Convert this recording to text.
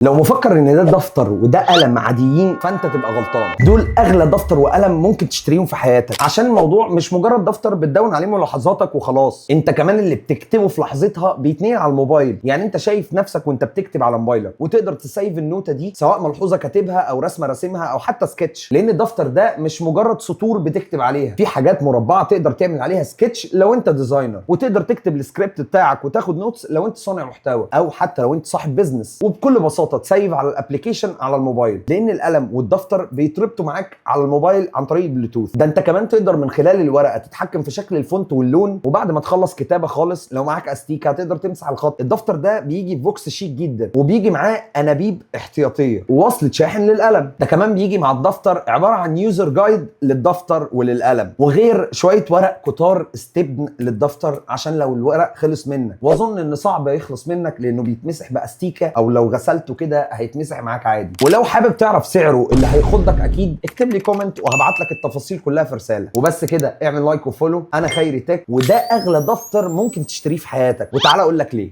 لو مفكر ان ده دفتر وده قلم عاديين فانت تبقى غلطان. دول اغلى دفتر وقلم ممكن تشتريهم في حياتك، عشان الموضوع مش مجرد دفتر بتدون عليه ملاحظاتك وخلاص، انت كمان اللي بتكتبه في لحظتها بيتنقل على الموبايل. يعني انت شايف نفسك وانت بتكتب على موبايلك، وتقدر تسيف النوتة دي سواء ملحوظة كاتبها او رسمه راسمها او حتى سكتش، لان الدفتر ده مش مجرد سطور بتكتب عليها، في حاجات مربعه تقدر تعمل عليها سكتش لو انت designer، وتقدر تكتب السكريبت بتاعك وتاخد notes لو انت صانع محتوى، او حتى لو انت صاحب business. وبكل بساطة تسيف على ال application على الموبايل، لان القلم والدفتر بيتربطوا معاك على الموبايل عن طريق البلوتوث. ده انت كمان تقدر من خلال الورقة تتحكم في شكل ال font واللون، وبعد ما تخلص كتابه خالص لو معاك استيكه هتقدر تمسح الخط. الدفتر ده بيجي في box شيك جدا، وبيجي معاه انابيب احتياطيه ووصلة شاحن للقلم. ده كمان بيجي مع الدفتر عبارة عن user guide للدفتر وللقلم، وغير شوية ورق كتار استبن للدفتر عشان لو الورق خلص منك، واظن ان صعب يخلص منك لانه بيتمسح باستيكه، او لو غسلته كده هيتمسح معاك عادي. ولو حابب تعرف سعره اللي هيخضك اكيد اكتب لي comment وهبعت لك التفاصيل كلها في رسالة. وبس كده، اعمل like و follow. انا خيري تك، وده اغلى دفتر ممكن تشتريه في حياتك، وتعالى اقول لك ليه.